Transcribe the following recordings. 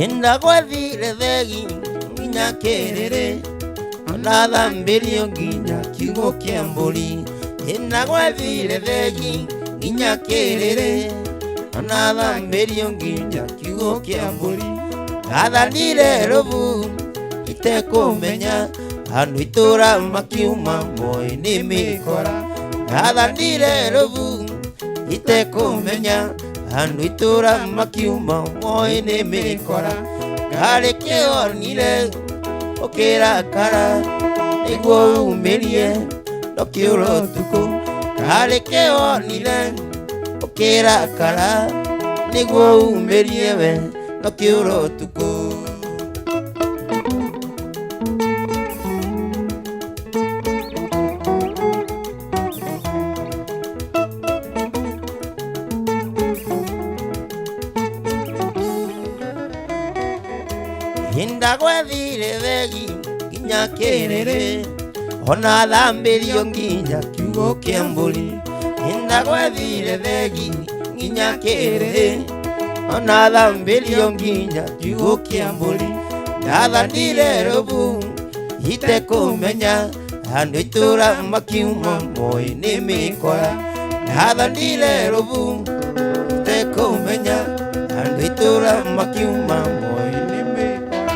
Ndagwathire thegi nginya kĩrĩrĩ, ona thambĩrio nginya kiugo kĩa mbũri. Ndagwathire thegi nginya kĩrĩrĩ, ona thambĩrio nginya kiugo kĩa mbũri. Ndathanire rũbu itekũmenya, andũ itũra makiuma moĩ nĩ mĩkora. Ndathanire rũbu itekũmenya, andũ itũra makiuma moĩ nĩ mĩkora. Ngarĩ kĩonire ũkĩrakara nĩguo umĩrie ndũkĩũra ũtukũ. Ngarĩ kĩonire ũkĩrakara nĩguo umĩrie we ndũkĩũra ũtukũ. Ndagwethire thegi nginya kĩrĩrĩ, ona thambĩrio nginya kiugo kĩa mbũri. Ndagwethire thegi nginya kĩrĩrĩ, ona thambĩrio nginya kiugo kĩa mbũri. Ndathanire rũbu itekũmenya, andũ itũra makiuma moĩ nĩ mĩkora. Ndathanire rũbu itekũmenya, andũ itũra makiuma moĩ nĩ mĩkora.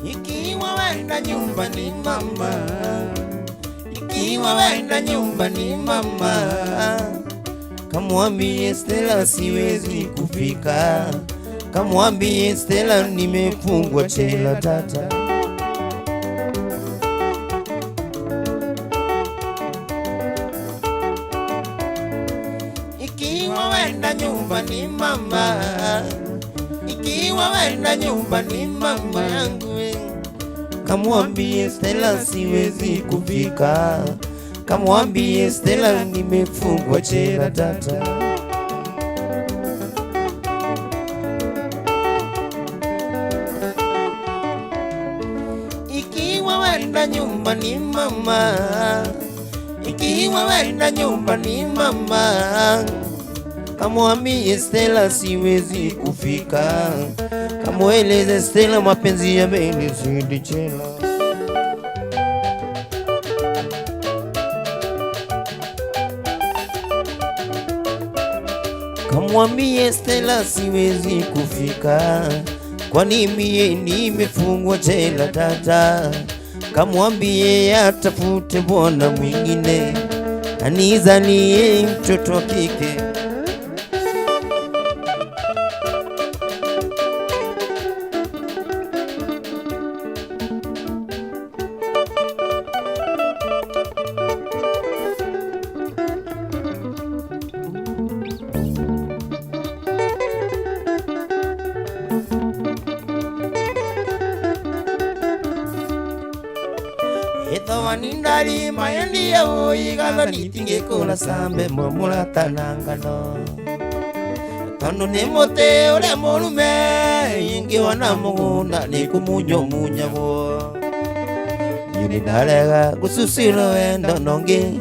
Ikiwa wenda nyumbani mama, ikiwa wenda nyumbani mama, kamwambie Stella siwezi kufika, kamwambie Stella nimefungwa chela tata. Ikiwa wenda nyumbani mama, ikiwa wenda nyumbani mama yangu we, kamwambie Stella siwezi kufika, kamwambie Stella nimefungwa chela tata. Ikiwa wenda nyumbani mama, ikiwa wenda nyumbani mama, kamwambie Stella siwezi kufika, kamweleze Stella mapenzi yamenizidi chela. Kamwambie Stella siwezi kufika, kwani mie nimefungwa jela tata. Kamwambie atafute bwana mwingine anizalie mtoto wa kike. Ethawani ndari maendia oigana nitingekora sambe mumuratana ngano tondu ni muti uria murume ingiona mugunda ni kumunywo munyagwo. Niĩ ndarega gucucirwo wendo nongi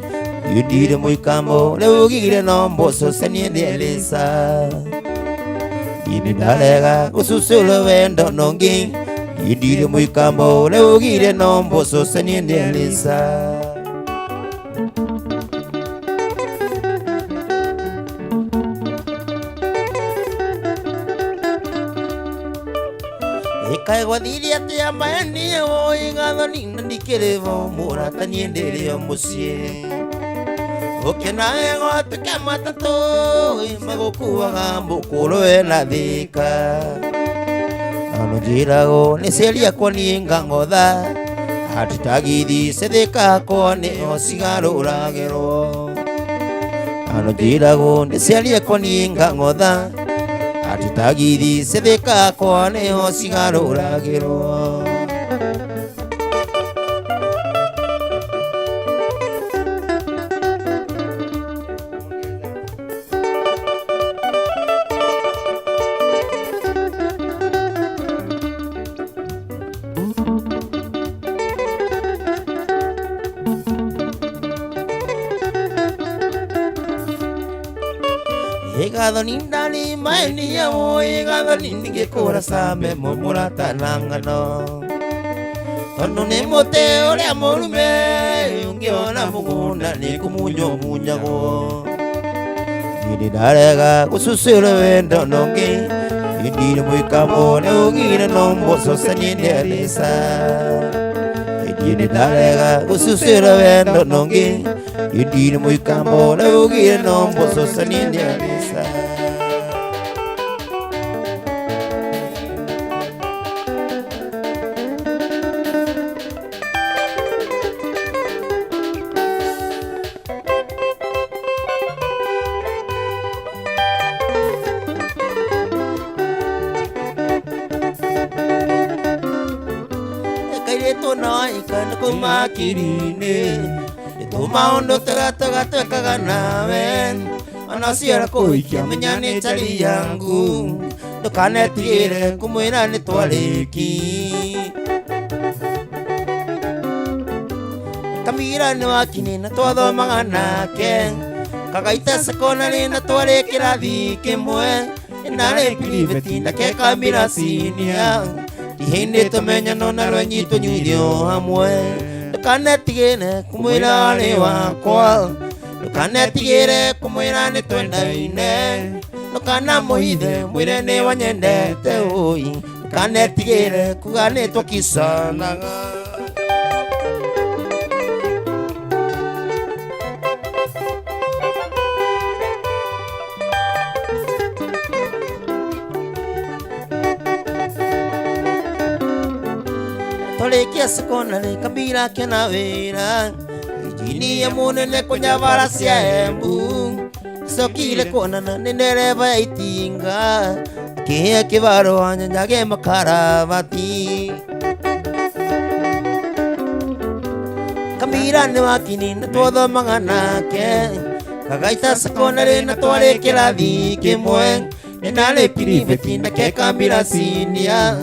yundire muikamo riu ugigire no mboco cia ndielisa. Niĩ ndarega gucucirwo wendo nongi yundire muikamo riu ugigire no mboco cia ndielisa. Ikaigwathirie atia maenie oigathoni na ndikĩrĩ bo mũrata niĩ ndĩrĩ o mũciĩ. Ũkĩnae gwatuĩka matatũ magũkuaga mũkũrũ wena thĩka. Ano njĩragwo nĩ ciari akwa niĩ ngang'otha atĩ tagithi cithĩka akwa nĩo cigarũragĩrwo. Ano njĩragwo nĩ ciari akwa niĩ ngang'otha atĩ tagithi cithĩka akwa nĩo cigarũragĩrwo. Ĩgathoni ndani maenia ĩgathoni ningĩkũra came mũmũrata na ng'ano tondũ nĩ mũtĩ ũrĩa mũrume ũngĩona mũgũnda nĩ kũmunywo munyagwo. Niĩ ndarega gũcucĩra wendo nongĩ indire mwĩkamo nĩ ugire no mboco niĩ ndĩarĩca. Niĩ ndarega gũcucĩra wendo nongĩ indire mwĩkamo nĩ ugire no mboco niĩ ndĩarĩca. Kairĩtu no ikana kuma kiri-inĩ tũmaũndũ tũrĩa twekaga nawe ona ciara kũhikia menya nĩ njari yangu ndũkanetigĩre kũmwĩra nĩ twarĩki. Kamira nĩ wakinĩ na twathomaga nake kagaita sekondarĩ na twarĩ kĩrathi kĩmwe ndarĩ piribeti nake Kamira sinia ihĩndĩ tũmenyano na rwenyi tũnyuire o hamwe ndũkanetigĩre kũmwĩra nĩ wakwa ndũkanetigĩre kũmwĩra nĩ twendaine ndũkanamũhithe mwĩre nĩ wanyendete ũi ndũkanetigĩre kuga nĩ twakicanaga. Tũrĩkia sekondarĩ Kamira akĩona wĩra injinia mũnene kũnyabara cia Embu cokire kuonana nĩ ndereba ya itinga akĩhĩa kĩbarũa nyanyage makarabati. Kamira nĩ wakini na twathomaga nake kagaita sekondarĩ na twarĩ kĩrathi kĩmwe nĩ ndarĩ piribeti nake Kamira sinia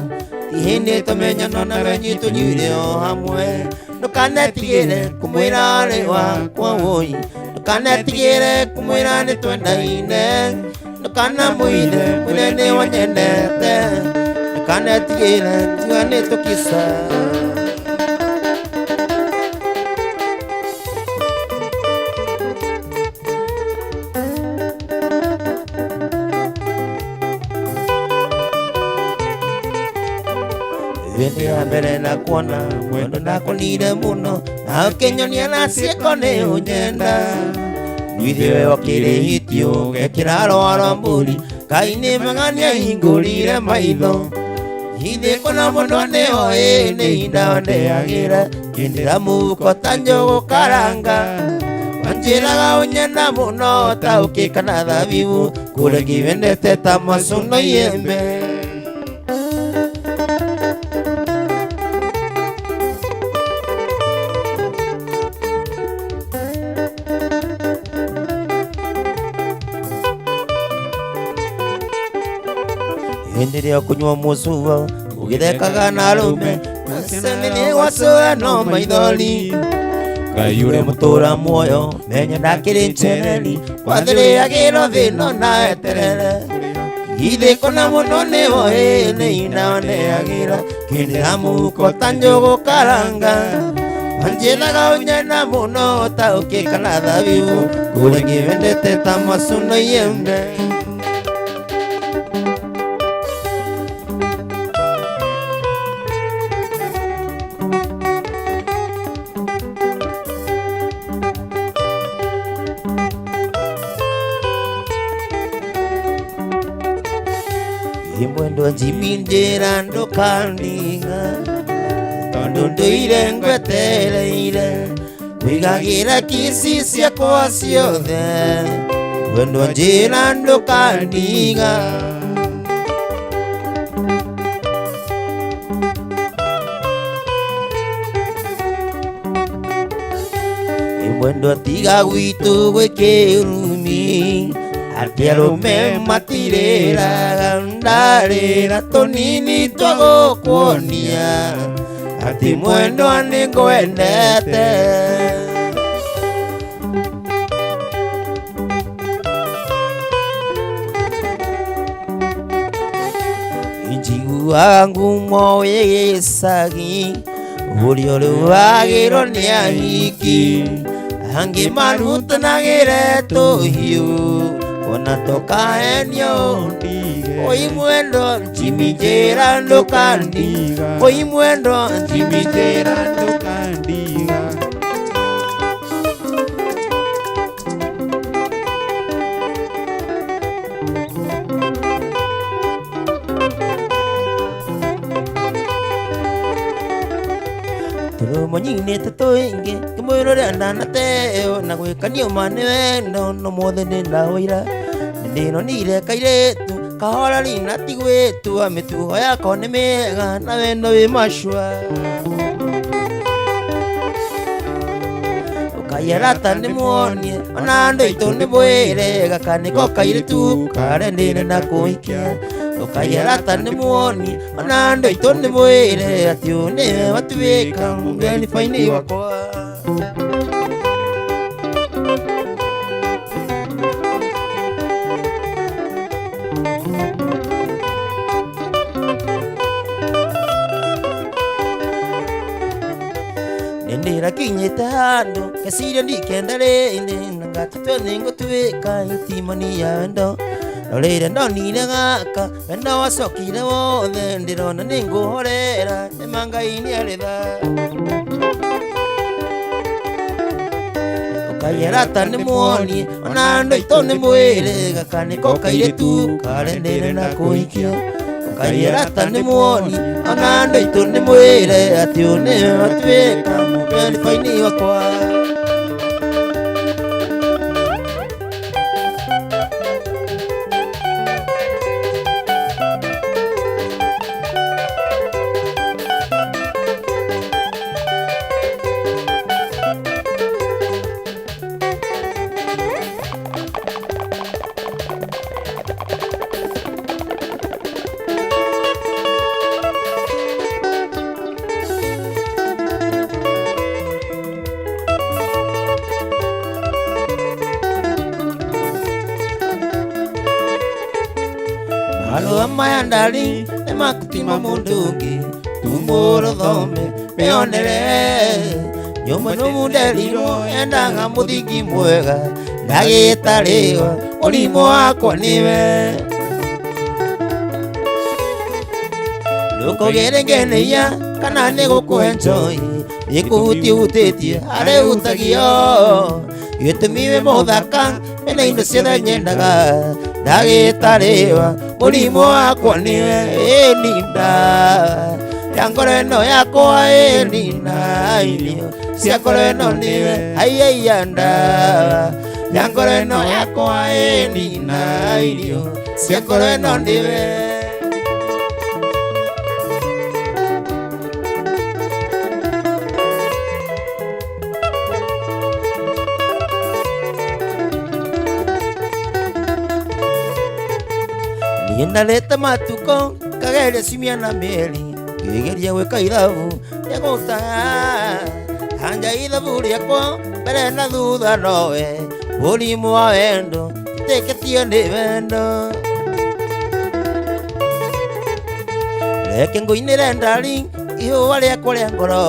ihĩndĩ tũmenyano na rwenyi tũnyuire o hamwe ndũkanetigĩre kũmwĩra nĩ wakwa wũi ndũkanetigĩre kũmwĩra nĩ twendaine ndũkanamwĩre mwĩre nĩ wanyendete ndũkanetigĩre tiga nĩ tũkisa. Hĩndĩ ya mbere na kuona mwendo ndakonire mũno na ũkĩnyonia na ciĩko nĩ ũnyenda ithuĩ wakĩrĩhitio gekĩra rwara mbũri Ngai nĩ mwega nĩahingũrire maitho ithe kũna mũno nĩho ĩ nĩ indandeagĩra kĩndĩra mũhuko ta njũgũ karanga wanjĩraga ũnyenda mũno ta ũkĩkana thabibu kũrĩa ngĩwendete ta macuno iembe. Hĩndĩ ĩrĩa ũkũnyua mũcua ũgĩthekaga na arũme nacene gwacũa no maithori Ngai ũrĩa mũtũra muoyo menya ndakĩrĩ ncereri wathĩrĩagĩrwo thĩno na eterere ithe kũna mũno nĩho ĩ nĩ indaoneagĩra kĩndĩra mũhuko ta njũgũ karanga wanjĩraga ũnyenda mũno ta ũkĩkana thabibu kũrĩa ngĩwendete ta macuno iembe. Imwendo njiminjĩra ndũkandiga tondũ ndũire ngwetereire wĩigagĩra kici ciakwa ciothe mwendo njĩra ndũkandiga. Mwendo tiga gwitũ gwĩ kĩrumi atĩ arũme matirĩraga ndarĩra tũnini twa gũkuonia atĩ mwendwa nĩ ngwendete. Waiguaga ngumo wĩ gĩcagi ũrĩa ũrũagĩrwo nĩ ahiki angĩ marutanagĩre tũhiũ ona tũkahenio. Oi mwendo Jimmy njĩra ndũkandiga, oi mwendo Jimmy njĩra ndũkandiga. Tũrũmo nyinĩte tũingĩ kĩmwĩrwo ũrĩa ndanateo na gwĩkanio ma nĩ wendo no mothe nĩ ndaũira ndĩronire kairĩtu kahora rina ti gwĩtua mĩtugo yako nĩ mĩega na wendo wĩ macua ũkaiarata nĩ muonie ona andũ aitũ nĩ mwĩre gaka nĩko kairĩtu karĩa ndĩrenda na kũhikia ũkaiarata nĩ muonie ona andũ aitũ nĩ mwĩre atĩ ũyũ nĩwe watuĩka mũgeni bainĩ wakwa. Nĩndĩrakinyĩte handũ ngeciria ndikenda rĩndĩ na ngatitwe nĩngũtuĩka itimani ya wendo no rĩrĩa ndonire gaka wendo wacokire wothe ndĩrona nĩngũhorera nĩma Ngai nĩarĩ tha. Ũkaiarata nĩ muonie ona andũ aitũ nĩ mwĩre gaka nĩko kairĩtu karĩa ndĩrenda kũhikia ũkaiarata nĩ muonie ona andũ aitũ nĩ mwĩre atĩ ũyũ nĩwe watuĩka mũgeni bainĩ wakwa. Marũa maya ndari nĩmakutima mũndũ ũngĩ tumũrũthome mĩonere nyũmba nũmu nderirwo endaga mũthingi mwega ndagĩtarĩwa mũrimũ wakwa nĩwe ndũkũgĩre ngeneia kana nĩ gũkũhe njohi nĩkũhutia hutĩtie harĩ hutagio gĩtũmi wĩ mũthaka wĩna indo ciothe nyendaga ndagĩtarĩwa mũrimũ wakwa nĩwe ĩninda ya ngoro ĩno yakwa ĩnina irio cia ngoro ĩno nĩwe aiaianda ya ngoro ĩno yakwa ĩnina irio cia ngoro ĩno nĩwe. Niĩ ndarĩte matukũ ngageria ciumia na mĩeri ngĩgeria gwĩka ithabu rĩa gũtaha anja ithabu rĩakwa mbere na thutha nowe mũrimũ wa wendo ĩtĩkĩtio nĩ wendo reke ngũinĩre ndari ihũa rĩakwa rĩa ngoro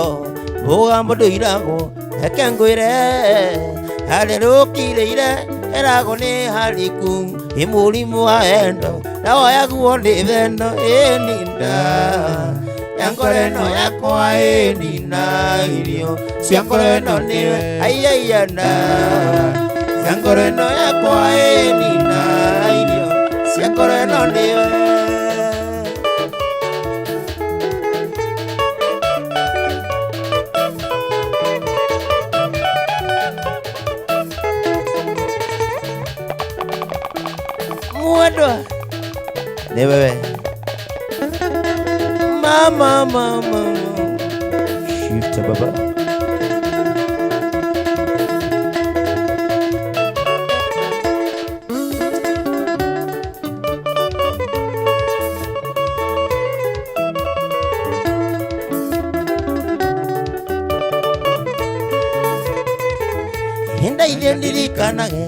mũgambo ndũiragwo reke ngwĩre harĩa rũkirĩire ĩragwo nĩ hariku ĩ mũrimũ wa wendo nawoyaguo nĩ wendo ĩninda ya ngoro ĩno yakwa ĩnina irio cia ngoro ĩno nĩwe aiaiana ya ngoro ĩno yakwa ĩnina irio cia ngoro ĩno nĩwe. Mwendwa nĩ wewe mama mama shifta baba. Hinda ithie ndirikanage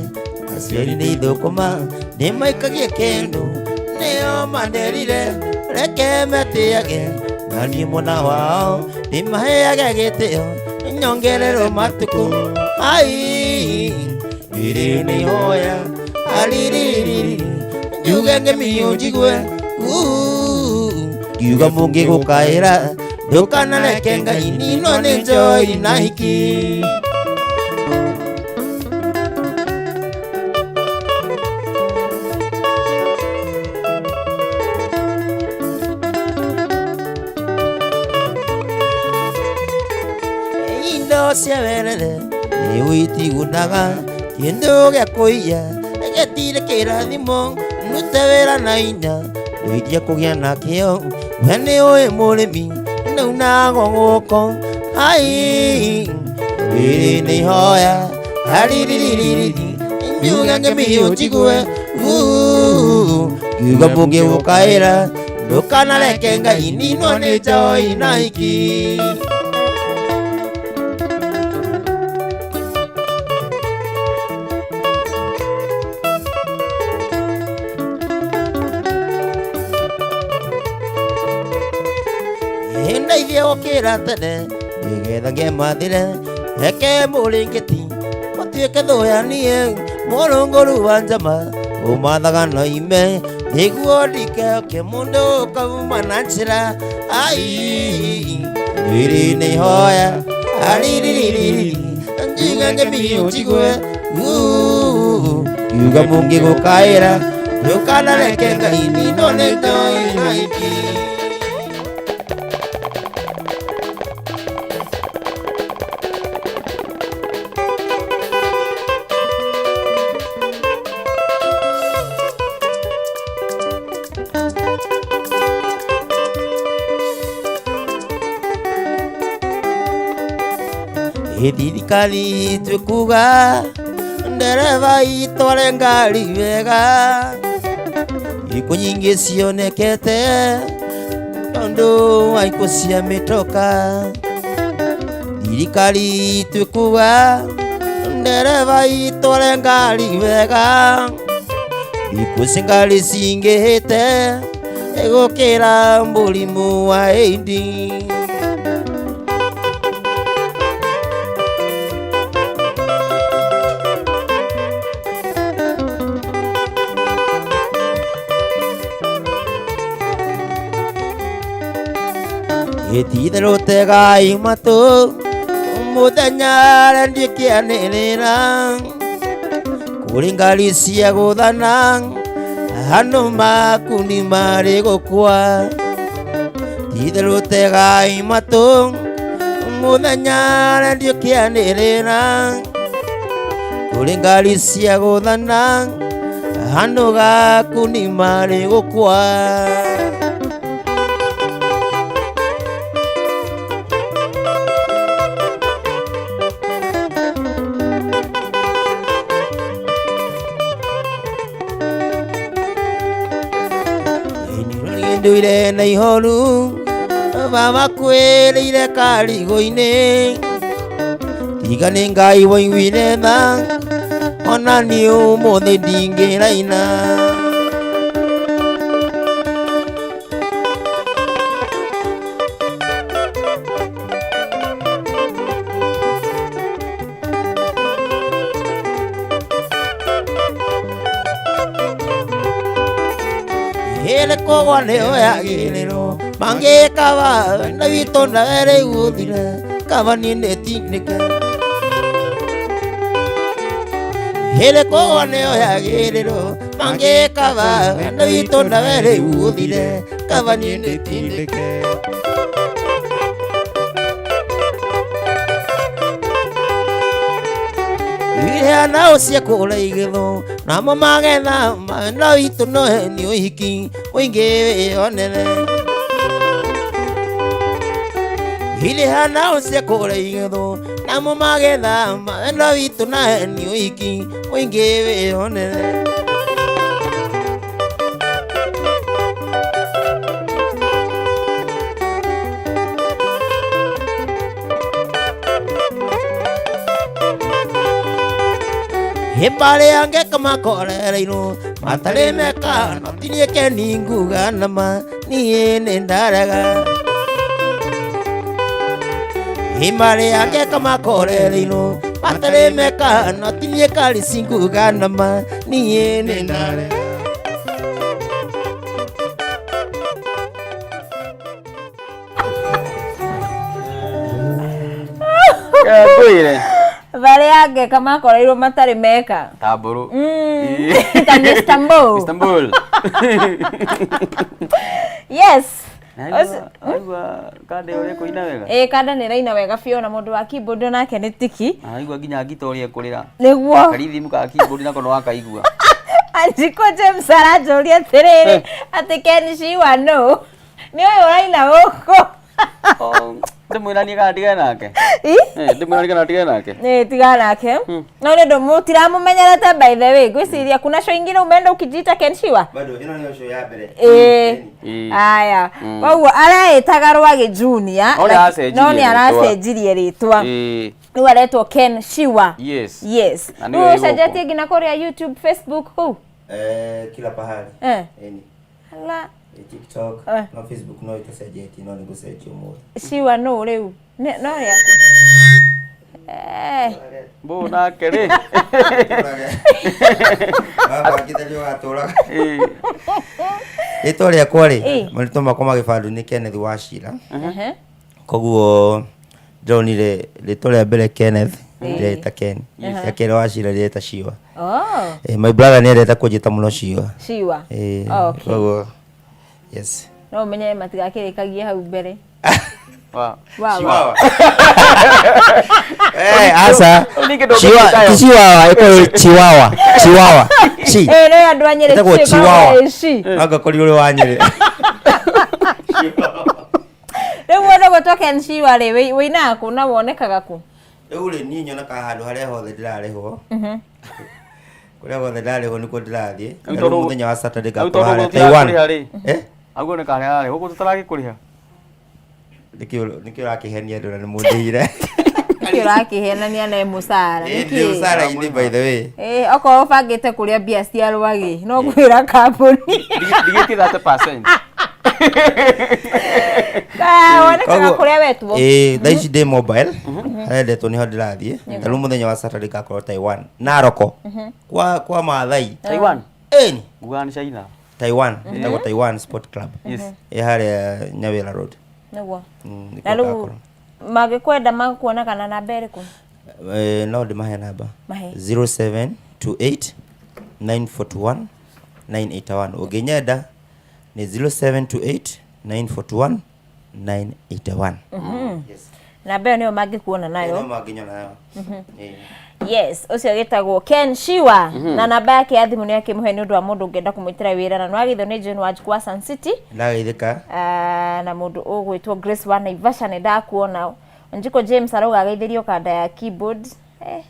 aciari nĩ ithũkũma nĩ maikagie kĩndũ nĩo manderire. Reke metĩage na niĩ mwena wao ndĩmaheage gĩtĩo nyongererwo matukũ ai rĩrĩ nĩ ihoya ariririri njuge ng'emio njigue ngiuga mũngĩgũkaĩra ndũkanareke Ngai ninwo nĩ njoi na hiki. Indo cia werere rĩu itigunaga kĩndũ gĩa kũiya gĩtirĩ kĩrathimo ndute wĩra na inya ndeithia kũgĩa nakĩo we nĩ ũĩ mũrĩmi ndaunagwo guoko ai rĩrĩ nĩ ihoya ariririri njuge ng'emio njigue ngiuga mũngĩgũkaĩra ndũkanareke Ngai ninwo nĩ njoi na hiki. Ndeithie gũkĩra tene nĩgetha ngemathĩre reke mũrĩngĩti ũtuĩke thũ ya niĩ mũrũngũru wa njama ũmathaga na ime nĩguo ndikehoke mũndũ ũkauma na njĩra ai rĩrĩ nĩ ihoya ariririri njiga ng'emio njigue ngiuga mũngĩgũkaĩra ndũkanareke Ngai ninwo nĩ njoi na hiki. Thirikari twĩkuga ndereba itware ngari wega ikuũ nyingĩ cionekete tondũ wa ikuũ cia mĩtoka. Thirikari twĩkuga ndereba itware ngari wega ikuũ cia ngari cingĩhĩte gũkĩra mũrimũ wa AIDS. Ititherũ tegai matũ mũthenya ndiĩkĩanĩrĩra kũrĩ ngari cia gũthana andũ makundi marĩ gũkua. Ititherũ tegai matũ mũthenya ndiĩkĩanĩrĩra kũrĩ ngari cia gũthana andũ gakundi marĩ gũkua. Nduire na ihoru baba kwĩrĩire karigũ-inĩ tiga nĩ Ngai waiguire tha ona niĩ ũmũthĩ ndingĩraina. Hĩrĩ kũgwa nĩyo yagĩrĩrwo mangĩkaba wendo witũ nawe rĩu ũthire kaba niĩ nĩtindĩke. Hĩrĩ kũgwa nĩyo yagĩrĩrwo mangĩkaba wendo witũ nawe rĩu ũthire kaba niĩ nĩtindĩke. Iria nao cia kũgũra igetho namo magetha wendo witũ no nĩ ũhiki ũingĩ wĩyonere. Iria nao cia kũgũra igetho namo magetha wendo witũ na nĩ ũhiki ũingĩ wĩyonere. Hĩmbarĩ angĩka makorereirwo matarĩ meka no tinie keni nguga nama Niĩ nĩ ndarega imarĩ yake kamakorereirwo matarĩ meka no tinie kari cinguga nama niĩ nĩ ndarega. Ngwĩre. Barĩa ngeka makoreirwo matarĩ meka. Tambũrũ. Ta nĩ Istanbul. Istanbul. Yes. Aigua kande ũrĩa kũina wega. Ĩĩ, kanda nĩ ĩraina wega biũ, na mũndũ wa keyboard onake nĩ tiki. Aigua nginya ngita ũrĩa ĩkũrĩra. Nĩguo. Karithimu ka keyboard nako no wakaigua. Anjiko James aranjũria atĩrĩrĩ, atĩ Ken Shiwa no nĩ ũyũ ũraina gũkũ? Oh, ndĩmwĩranie kana ndigane nake? Ĩ? Eh, ndĩmwĩranie kana ndigane nake? Nĩ tigana nake, no nĩ ũndũ mũtiramũmenyerete. By the way, ngwĩciria kuna show ingine umeenda ukijiita Ken Shiwa. Bado ĩno nĩyo show ya mbere. Ĩĩ. Ĩĩ. Aya, koguo areĩtaga Rwagĩ Junior. No nĩ aracenjirie no nĩ rĩtwa. aracenjirie rĩtwa. Ĩĩ. Rĩu aretwo Ken Shiwa. Yes. Yes. Na Rĩu nĩwe wĩ ũcenjetie gũkũ. nginya kũrĩa YouTube, Facebook kũu? Eh, kila pahali. Eh. Eni. Ala. Eh, TikTok Eh. no Facebook no itacenjetie, no nĩgũcenjia ũmũthĩ. Shiwa no rĩu no rĩaku. Eh. Mbũ nake rĩ. Wabangithĩrio watũraga. Ĩĩ. Rĩtwa rĩakwa rĩ, Ĩ. marĩtwa makwa ma gĩbandĩ nĩ Kenneth Wachira. Ehe. Koguo ndĩronire rĩtwa rĩa mbere Kenneth rĩreta Ken, rĩa kerĩ Wachira rĩreta Shiwa. Oh. Eh, my brother nĩ endete kũnjĩta mũno Shiwa. Shiwa. Eh, Okay. koguo yes. No ũmenye matigakĩrĩkagie hau mbere. Wa. Wa. Eh, asa. Rĩu ningĩ ndũngĩthiĩ Chiwa, tayo. ti Chihuahua, ĩkorwo Chihuahua. Chihuahua. Chi. Eh, no andũ a Nyĩrĩ Ĩtagwo ci Chihuahua. ĩkoragwo ĩ ci. Angakorirwo ũrĩ wa Nyĩrĩ. Rĩu mũndũ gwĩtwo Ken Shiwa rĩ, wĩinaga kũ na wonekaga kũ? Rĩu rĩ, niĩ nyonaga handũ harĩa hothe ndĩrarĩhwo. Kũrĩa guothe ndarĩhwo nĩkuo ndĩrathiĩ. Rĩu Na rĩu tondũ- mũthenya wa Saturday rĩu ngakorwo tondũ harĩa gũtirĩ Taiwan. kũrĩha rĩ. Eh? Aguo nĩ karĩa ararĩ gũkũ tũtaragĩkũrĩha. Nĩkĩo ũrakĩhenia andũ na nĩ mũndĩhire. Nĩkĩ ũrakĩhenania na mũcara? Ĩ, Nĩkĩ? ndĩ mũcara-inĩ by the way. Eh, okorwo ũbangĩte kũrĩa mbia cia rwagĩ no kwĩra kambuni. Ndigĩtie 30%. Ah, wonekaga Koguo- kũrĩa wetwo. Ĩ, thaa ici ndĩ mobile, harĩa ndetwo nĩho ndĩrathiĩ. Na rĩu mũthenya wa Saturday ngakorwo Taiwan, Naroko, kwa Maathai. Taiwan. Ĩni. Ngugaga nĩ China. Taiwan, ĩtagwo Taiwan Sport Club. Yes. Ĩ harĩa Nyawĩra Road. Nĩguo. Mm, Na nĩkuo rĩu ngakorwo. mangĩkwenda makuonaga na namba ĩrĩkũ? Eh, no ndĩmahe namba. Mahe. 0728 941 981. Ũngĩnyenda nĩ 0728 941 981. Yes. Namba ĩyo nĩyo mangĩkuona nayo. Ĩno mangĩnyona nayo. Ĩĩ. Yes, ũcio gĩtagwo Ken Shiwa, na namba yake ya thimũ nĩ akĩmũhe nĩ ũndũ wa mũndũ ũngĩenda kũmwĩtĩra wĩra, na nĩwagĩthio nĩ Jane Wanjikũ wa Sun City. Ndageithĩka. Ah, na mũndũ ũgwĩtwo Grace wa Naivasha nĩ ndakuona. Njiko James arauga ageithĩrio kanda ya keyboard. Eh,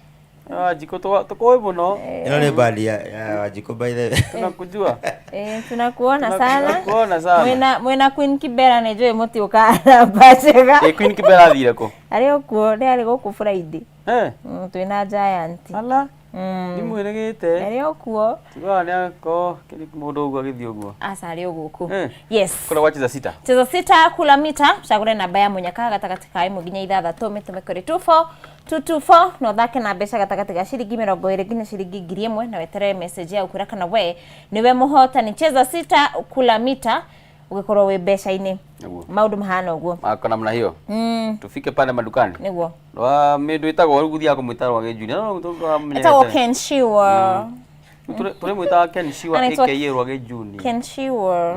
Ah, Njiko tũkũĩ mũno. Ĩno nĩ bandi ya Wanjikũ by the way. Tunakujua. Eh, tunakuona sana. Tunakuona sana. Mwĩna Queen Kibera nĩ njũĩ mũtiũkaga namba njega. Ĩ, Queen Kibera athire kũ? Arĩ o kuo, nĩ arĩ gũkũ Friday. Eh. Twĩna Giant. Ala. Ndimwĩrĩgĩte. Arĩ o kuo. Tigaga nĩ ako mũndũ ũguo agĩthiĩ ũguo. Aca, arĩ o gũkũ. Eh. Yes. Kũrĩa gwacheza sita. Cheza sita kula mita, cagũre namba ya mũnyaka gatagatĩ ka 1 nginya 6, mĩtũme kũrĩ 24224 na ũthake na mbeca gatagatĩ ga ciringi 20 nginya ciringi 1000, na weterere message ya ũkwĩra kana we nĩwe mũhotani. Cheza sita kula mita, ũgĩkorwo wĩ mbeca-inĩ. Nĩguo. Maũndũ mahana ũguo. Ako namna hiyo. Tufike pale madukani. Nĩguo. Rwa mĩndũ ĩtagwo rĩu gũthiaga kũmwĩta Rwagĩ Junior. No tũramũmenyerete. Etagwo Ken Shiwa. Tũrĩmwĩtaga Ken Shiwa Anaitwa aka Rwagĩ Junior. Ken Shiwa.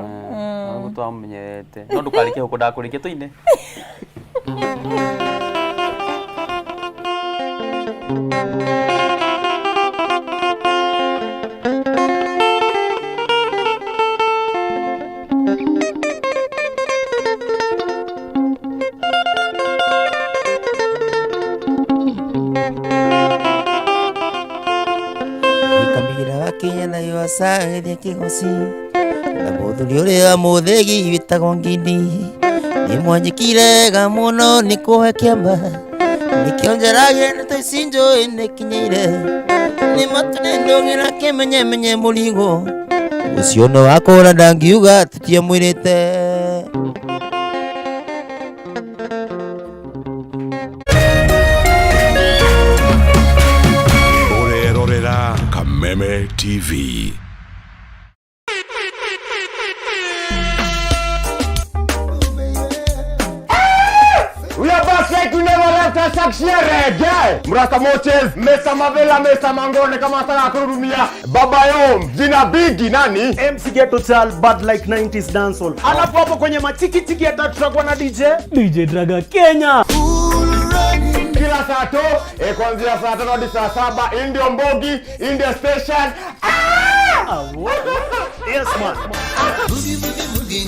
Nĩguo twamenyerete. No ndũkarĩkie gũkũ ndakũrĩkia tũine. Ikamira wakinya na yuacagithia kĩgoci na mũthuri ũrĩa mũthĩgi wĩtagwo Ngindi nĩ mwanyĩkire ga mũno nĩ kũhe kĩamba nĩkĩo njaragia ndeto ici njũĩ nĩkinyeire nĩ matune ndũng'ĩra kĩmenyemenye mũrigo ũcio nĩ wakũra ndangiuga tũtiamwĩrĩte. Kameme TV. We are back like we never left us reggae. Mrasta Moches, Mr. Mavela, Mr. Mangone kama sana kururumia. Baba Yom, jina bigi nani? MC Ghetto Child, bad like 90s dancehall. Alafu hapo kwenye machiki chiki hata tutakuwa na DJ DJ Draga Kenya. Kila saa to, kuanzia saa 5 hadi saa 7, Indio Mbogi, India Station. Ah! Yes man. Boogie boogie boogie,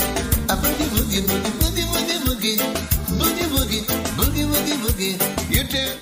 a boogie boogie boogie boogie boogie boogie. Boogie boogie, boogie boogie boogie, you too.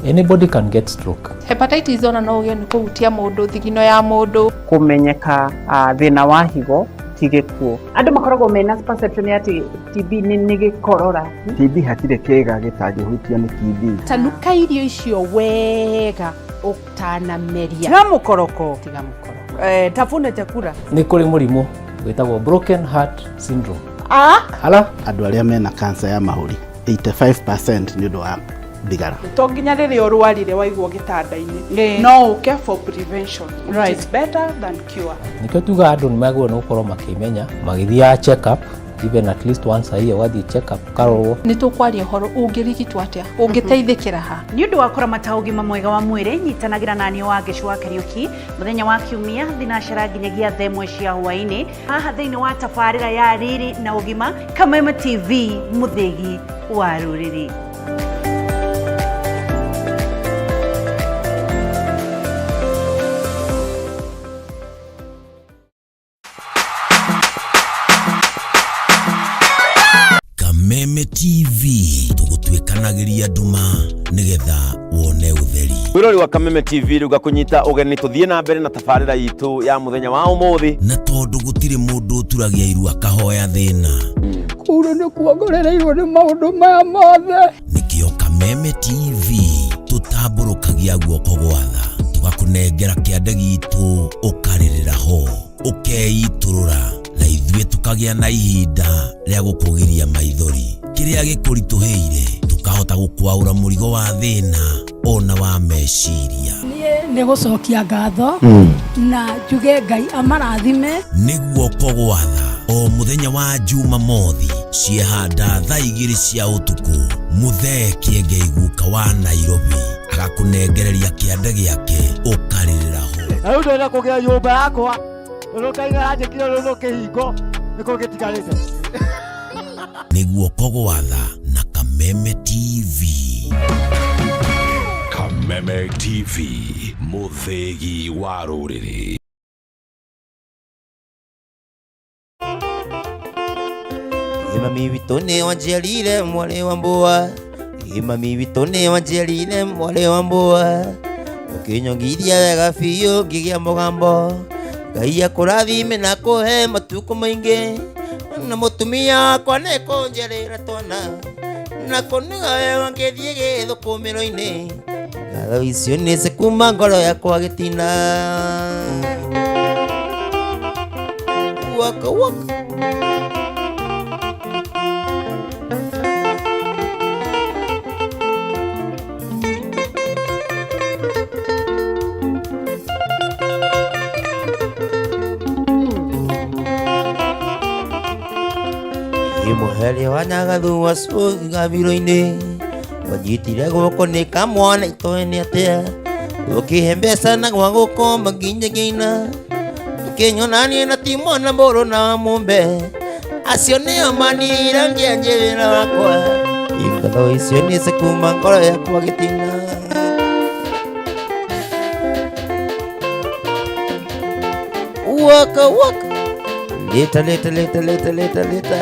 Anybody can get stroke. Hepatitis ona no ũgĩe nĩ kũhutia mũndũ thigino ya mũndũ. Kũmenyeka thĩna wa higo ti gĩkuũ. Andũ makoragwo mena perception ya atĩ TB nĩ gĩkorora. TB hatirĩ kĩĩga gĩtangĩhutio nĩ TB. Tanuka irio icio wega ũtanameria. Tiga mũkoroko. Tiga mũkoroko. Tafuna chakula. Nĩ kũrĩ mũrimũ wĩtagwo broken heart syndrome. Ala? Andũ arĩa mena cancer ya mahũri 85% nĩ ũndũ wa thigara. To nginya rĩrĩa ũrwarire waigwo gĩtanda-inĩ, no ũke for prevention, which Right. is better than cure. Nĩkĩo tugaga andũ nĩ magĩrĩirwo nĩ gũkorwo makĩmenya magĩthiaga check up even at least once a year ũgathiĩ check up ũkarorwo. Nĩ tũkwaria ũhoro ũngĩrigitwo atĩa, ũngĩteithĩkĩra ha. Nĩ ũndũ wa kũramata ũgima mwega wa mwĩrĩ nyitanagĩra na niĩ Wangeci wa Kariũki mũthenya wa kiumia thinacara nginyagia thaa ĩmwe cia hwaĩ-inĩ haha thĩinĩ wa tabarĩra ya riri na ũgima Kameme TV mũthĩgi wa rũrĩrĩ. Kameme TV tũgũtuĩkanagĩria nduma nĩgetha wone ũtheri. Mwĩrori wa Kameme TV rĩu ngakũnyita ũgeni tũthiĩ na mbere na tabarĩra itũ ya mũthenya wa ũmũthĩ. Na tondũ gũtirĩ mũndũ ũturagia iru akahoya thĩna, Kũu nĩ kuongorereirwo nĩ maũndũ maya mothe. nĩkĩo Kameme TV tũtambũrũkagia guoko gwa tha tũgakũnengera kĩande gitũ ũkarĩrĩra ho ũkeitũrũra na ithuĩ tũkagĩa na ihinda rĩa gũkũgiria maithori kĩrĩa gĩkũritũhĩire tũkahota gũkwaũra mũrigo wa thĩna ona wa meciria. Niĩ nĩ gũcokia ngatho na njuge Ngai amarathime. Nĩ guoko gwa tha o mũthenya wa Jumamothi ciehanda thaa 2 cia ũtukũ mũthee Kĩengei guka wa Nairobi agakũnengereria kĩande gĩake ũkarĩrĩra ho. Na rĩu ndĩrenda kũgĩa nyũmba yakwa rũrũkaina ranjĩkire rũrũ kĩhingo nĩkũ gĩtigarĩte. Nĩ guoko gwa tha na Kameme TV. Kameme TV. Mũthĩgi wa rũrĩrĩ. Mami witũ nĩ wanjiarire mwarĩ wa mbũa, mami witũ nĩ wanjiarire mwarĩ wa mbũa, ũkĩnyongithia wega biũ ngĩgĩa mũgambo, Ngai akũrathime na kũhe matukũ maingĩ, na mũtumia wakwa nĩ kũnjiarĩra twana, na kũnuga wega ngĩthiĩ gĩthũkũmĩro-inĩ, ngatho icio nĩ cikuma ngoro yakwa gĩtina. Waka waka. Mũheria wa Nyagathu wa gabiro-inĩ wanyitire guoko nĩ kamwana itoĩ nĩ atĩa ũkĩhe mbeca na gwa gũkomba nginya ngĩina ũkĩnyona niĩ na ti mwana mũrũ na wa mũmbe acio nĩo manira ngĩanjie wĩra wakwa ngatho icio nĩ cikuma ngoro yakwa gĩtina. Waka waka leta leta leta leta leta leta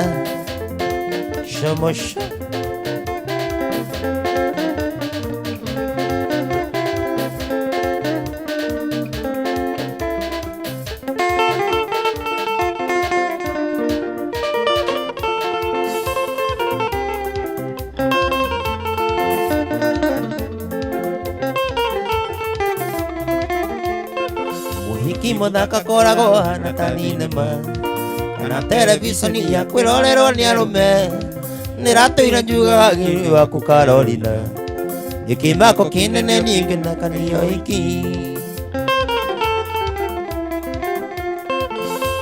Shamosha. Mũhiki mũthaka koragwo hana ta thinema kana televiconi ya kwĩrorerwo nĩ arũme Nĩratũire njugaga ngiri waku Carolina Gĩkĩmako kĩnene niĩ ngĩnaka nĩyo iki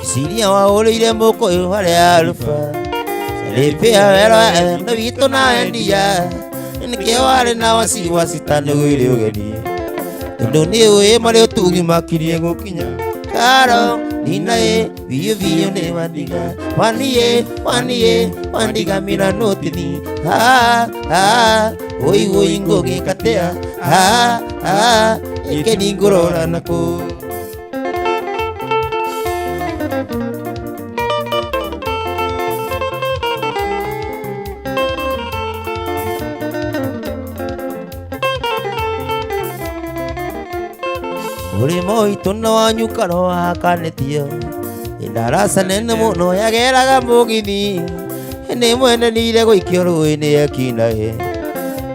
Ciria wahũrĩire mũkũyũ harĩa Aruba Rĩpĩa wero endo witũ na endia Nĩkĩo warĩ na wasiwasi ta nĩgwĩre ũgeni Tondũ nĩ ũĩ marĩ ũtugi makirie gũkinya Karo nina ĩ biũ biũ nĩ wandiga Waniĩ waniĩ wandiga mira nũtithi Ha ha oi oi ngũgĩkatea Ha ha ĩkeni ngũrora nakũ Mũrĩmo witũ na wanyu karo wakanĩtio Ndaraca nene mũno yageraga mũgithi Nĩ mwendanire gũikio rũĩ nĩ ekinaĩ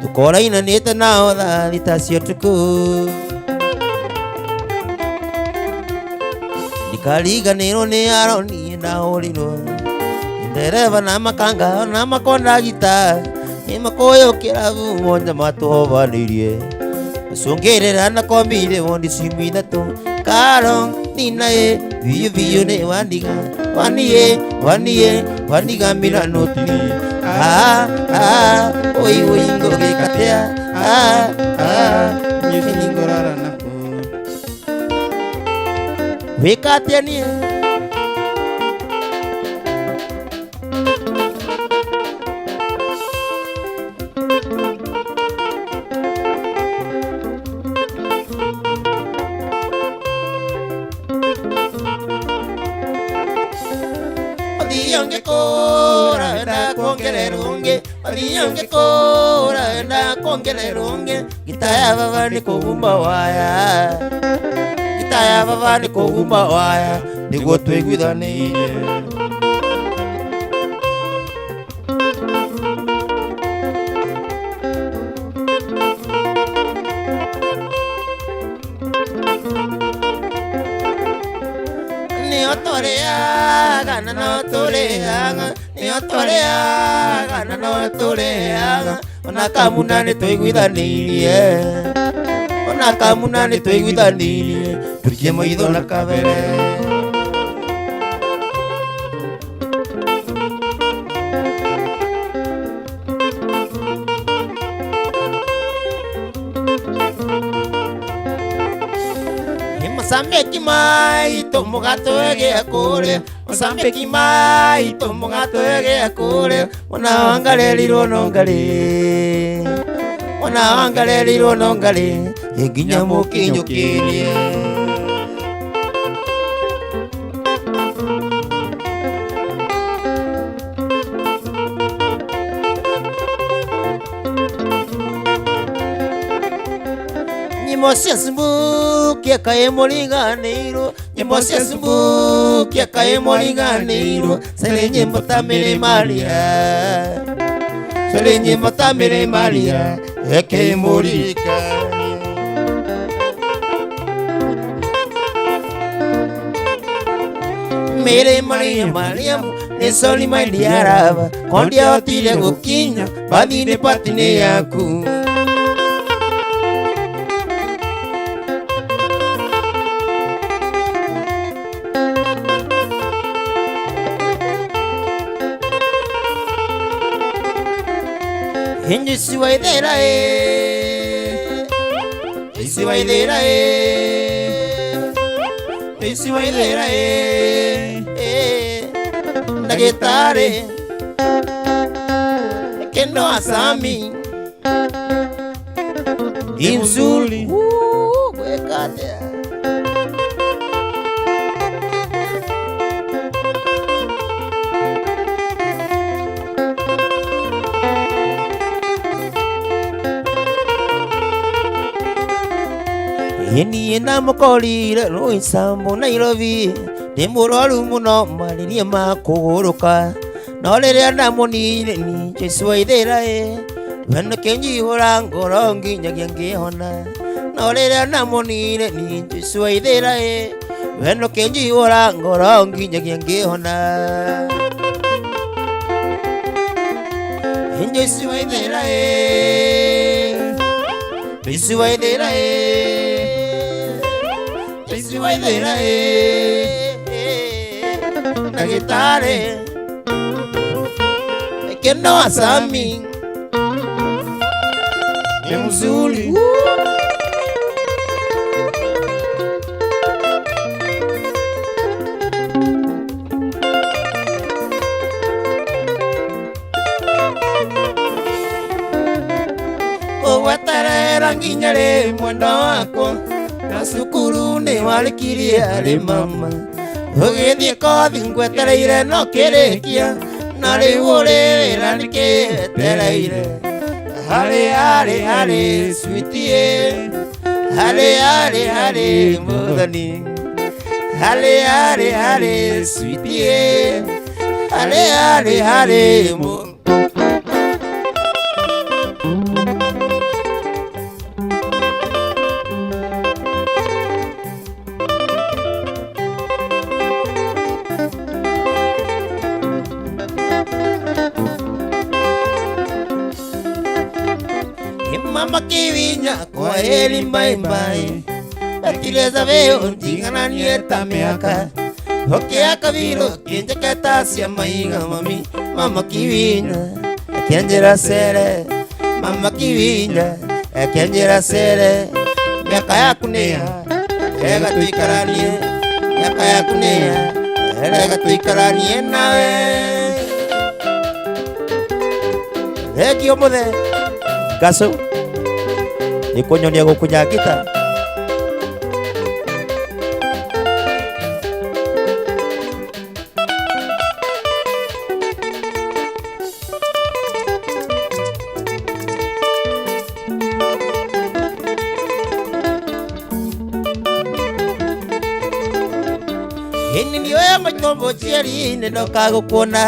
Tũkorainanĩte nao thaa thita cia ũtukũ Ndikariganĩrwo nĩ Aroni ndahũrirwo Ndereba na makanga na makondagita Nĩ makũyũ kĩrabu mwanya matũhovanĩirie Cũngĩrĩra na kombire wondi ciumia ithatũ Karo nina ĩ biũ biũ nĩ wandiga Waniĩ waniĩ wandiga mira nũtiri Ah ah oi oi ngũgĩkatea Ah ah Nyeki ngorara nakũ Wĩka atĩa niĩ Mathiĩ ũngĩkũra enda kuongerera ũngĩ Mathiĩ ũngĩkũra enda kuongerera ũngĩ Ngita ya baba nĩ kũguma waya Ngita ya baba nĩ kũguma waya Nĩguo tũiguithanĩire Nĩo tũrĩaga na no tũrĩaga Nĩo tũrĩaga na no tũrĩaga Ona kamuna nĩ tũiguithanĩirie Ona kamuna nĩ tũiguithanĩirie Tũikie maitho na kabere Mosambiki maitũ mũgatwege kũrĩa Mosambiki maitũ mũgatwege kũrĩa Mwana wangarerirwo no ngarĩ Mwana wangarerirwo no ngarĩ Nginya mũkinyũkĩrie Nyĩmbo cia Sumbukia kaĩ mũriganĩirwo Nyĩmbo cia Sumbukia kaĩ mũriganĩirwo Cere nyĩmbo ta Mary Maria Cere nyĩmbo ta Mary Maria Eke mũririkane Mary Maria Mariamu nĩ sori maindiaraba Kondiahotire gũkinya bathi-inĩ pati-inĩ yaku Isi waithera e Isi waithera e Isi waithera e Ndagĩtarĩ Kendo asami Imsuli Gwĩka atĩa Niĩ ndamũkorire Roysambu Nairobi ndĩ mũrwaru mũno marĩria ma kũgũrũka no rĩrĩa ndamuonire niĩ Jesũ waithĩra ĩ wendo kĩnjihũra ngoro nginyagia ngĩhona no rĩrĩa ndamuonire niĩ Jesũ waithĩra ĩ wendo kĩnjihũra ngoro nginyagia ngĩhona Joyce Waithera eh Joyce Waithera eh Joyce Waithera eh Ndagĩtarĩ Kendo Asami ni mzuri. Ũgweterera nginya rĩ mwendwa wakwa na cukuru nĩ warĩkirie arĩ mama ũgĩthiĩ kothi ngwetereire no kĩrĩkia na rĩu ũrĩ wĩra nĩkĩ wetereire harĩ harĩ harĩ sweetie harĩ harĩ harĩ mũthoni harĩ harĩ harĩ sweetie harĩ harĩ harĩ mũ Mama kiwinya kwa heri mbai mbai Atireza veo njigananie ta miaka Okia kabiro kinjeketa cia maiga mami Mama kiwinya akianjĩra cere Mama kiwinya akianjĩra cere Miaka yaku nĩya rega tuikaranie Miaka yaku nĩya rega tuikaranie nawe Thengio mũthe Gacu nĩ kũnyonia gũkunya ngita. Hĩndĩ nĩoya matombo cieri nĩ ndoka gũkuona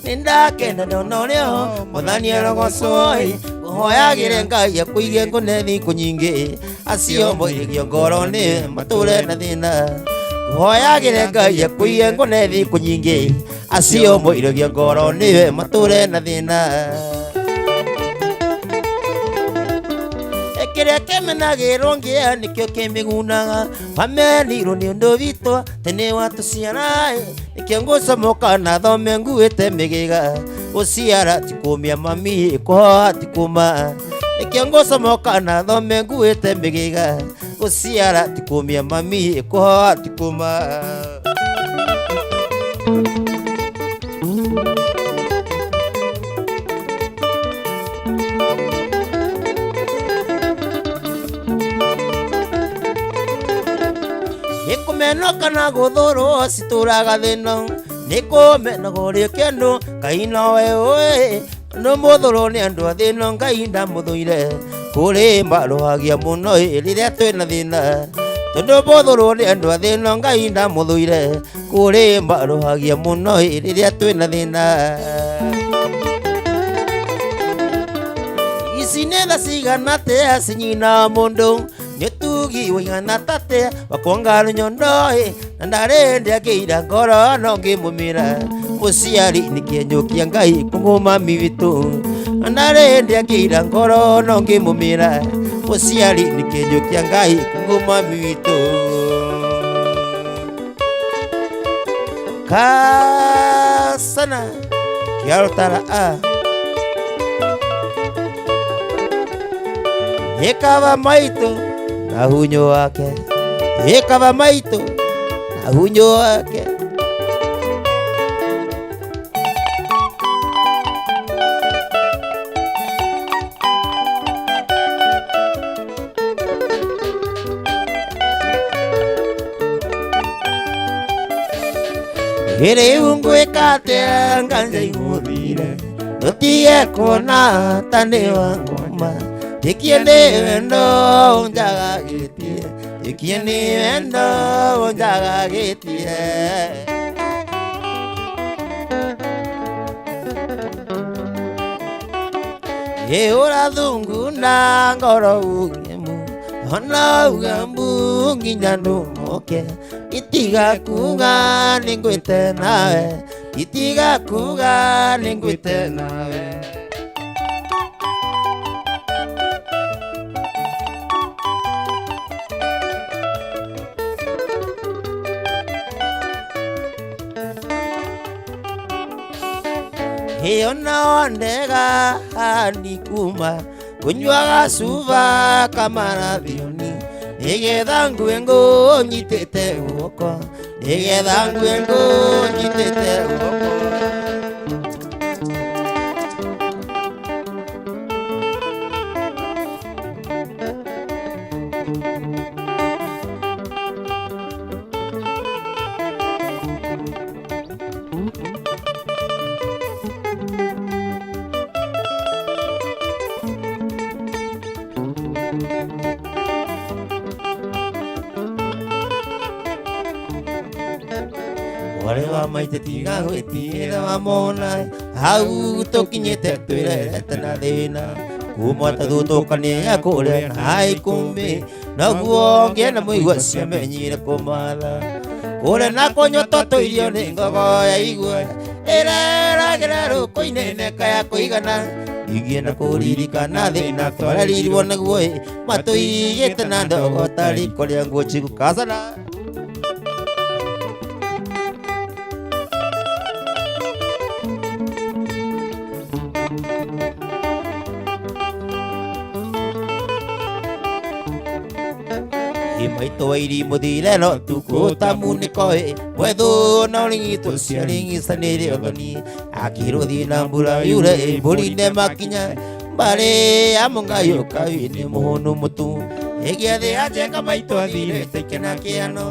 nĩ ndakena ndona ũrĩa mwathani arogocwo hoyagĩre Ngai akũige ngũne thikũ nyingĩ acio moirĩgio ngoro nĩ matũre na thĩna hoyagĩre Ngai akũige ngũne thikũ nyingĩ acio moirĩgio ngoro nĩ matũre na thĩna kĩrĩa kĩmenagĩrwo ngĩa nĩkĩo kĩmĩgunaga wamenirwo nĩ ũndũ witũ tene watũciara nĩkĩo ngũcomoka na thome nguĩte mĩgĩga gũciara ti kũmia mami kũhoa ti kũma nĩkĩo ngũcomoka na thome nguĩte mĩgĩga gũciara ti kũmia mami kũhoa ti kũma. Nĩkũmenwo kana gũthũrwo citũraga thĩna nĩkũmenagwo rĩ kĩndũ Ngai nowe ũĩ no mũthũrwo nĩ andũ a thĩna Ngai ndamũthũire kũrĩ marũhagia mũno rĩrĩa twĩna thĩna tondũ mũthũrwo nĩ andũ a thĩna Ngai ndamũthũire kũrĩ marũhagia mũno rĩrĩa twĩna thĩna. Ici nĩ tha cigana atĩa cinyina mũndũ nĩtugi ũigana tatia wakwonga rũnyondo na ndarĩ ndĩangĩira ngoro no ngĩmũmĩra mũciari nĩ kĩenyũ kĩa Ngai kũngũmami witũ na ndarĩ ndĩangĩira ngoro no ngĩmũmĩra mũciari nĩ kĩenyũ kĩa Ngai kũngũmami witũ. Kasana kĩarũtara a ĩkaba maitũ na hunyo wake ĩkaba maitũ na hunyo wake. Rĩu ngwĩka atĩa nganja igũthire ndũtige kuona ta nĩ wa ngoma Tikie nĩ wendo ũnjagagĩtie Tikie nĩ wendo ũnjagagĩtie. Ĩ ũrathunguna ngoro ugemu ona uga mbu nginya ndũmoke itiga kuga nĩ ngwĩte nawe itiga kuga nĩ ngwĩte nawe. Ĩyo no ndega ni kuma kunyuaga cuba kamarathioni nĩgetha ngue ngũnyitĩte guoko, nĩgetha ngue ngũnyitĩte guoko. Wale wa maitũ tiga gwĩtigĩra wamona hau tũkinyĩte twĩrerete na thĩna kuma tathutũkania kũrĩa na ikũmbĩ noguo ngĩenda mũigua ciamenyire kũmatha kũrĩa na kũnyua tũtũ irio nĩ ngogo ya igua ĩreragĩra rũkũ-inĩ neka ya kũigana ingĩenda kũririkana thĩna twarerirwo nĩguo ĩ matũigĩte na ndogo ta riko rĩa nguo chigukazana. Maitũ wa irimũ thire no tukũ ta munĩko ĩ mwethũ na ũrigitwo ciaringicanĩire ũthoni akĩrũthiĩ na mbura yure ĩ mbũri nĩ makinya mbarĩ ya mũngayũka wĩ mũhũnũ mũtu ĩgĩathĩ anjeka maitũ athirĩte ikena kĩano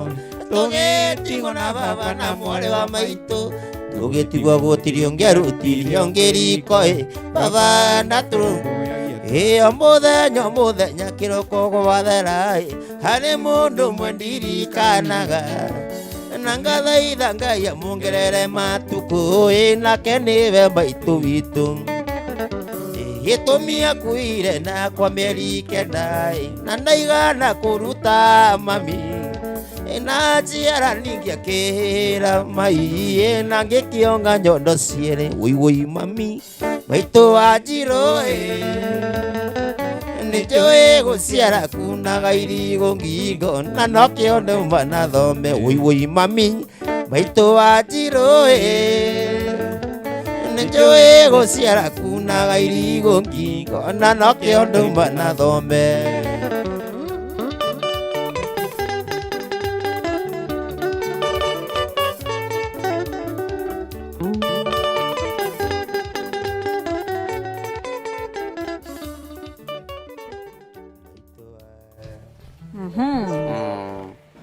tũgĩtigwo na baba na mwarĩ wa maitũ tũgĩtigwo gũtirĩ ũngĩ arutirie ũngĩ riko ĩ baba na tũrũ ĩ o mũthenya o mũthenya kĩroko gwathera ĩ harĩ mũndũ ũmwe ndirikanaga na ngathaitha Ngai amuongerere matukũ ĩ nake nĩwe maitũ witũ gĩtũmi akuire nakwa mĩeri 9 ĩ na ndaigana kũruta mami na njiara ningĩ akĩhĩra mai ĩ na ngĩkĩonga nyondo cierĩ wũi wũi mami maitũ wa Njirũ ĩ nĩnjũĩ gũciara kunaga irigũ ngingo na nokĩo ndauma na thome wũi wũi mami maitũ wa Njirũ ĩ nĩnjũĩ gũciara kunaga irigũ ngingo na nokĩo ndauma na thome.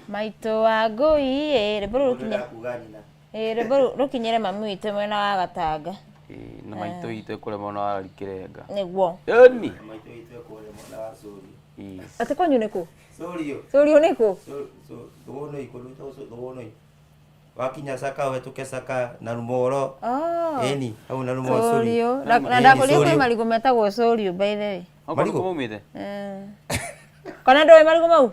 Maitũ wa ngũi ĩ rwĩmbo rũu rũkinye ĩ rwĩmbo rũu rũkinyĩre mami witũ mwena wa Gatanga na maitũ witũ kũrĩa mwena wa Kirenga nĩguo ĩni atĩ kwanyu nĩ kũ? Sũrio. Sũrio nĩ kũ? Thũgũnũi kũndũ gwĩtagwo Thũgũnũi wakinya Saka ũhetũke Saka na Rumoro ĩni hau na Rumoro Sũrio na ndakũria kwĩ marigũ metagwo sũrio by the way. Marigũ maumĩte kana ndũĩ marigũ mau?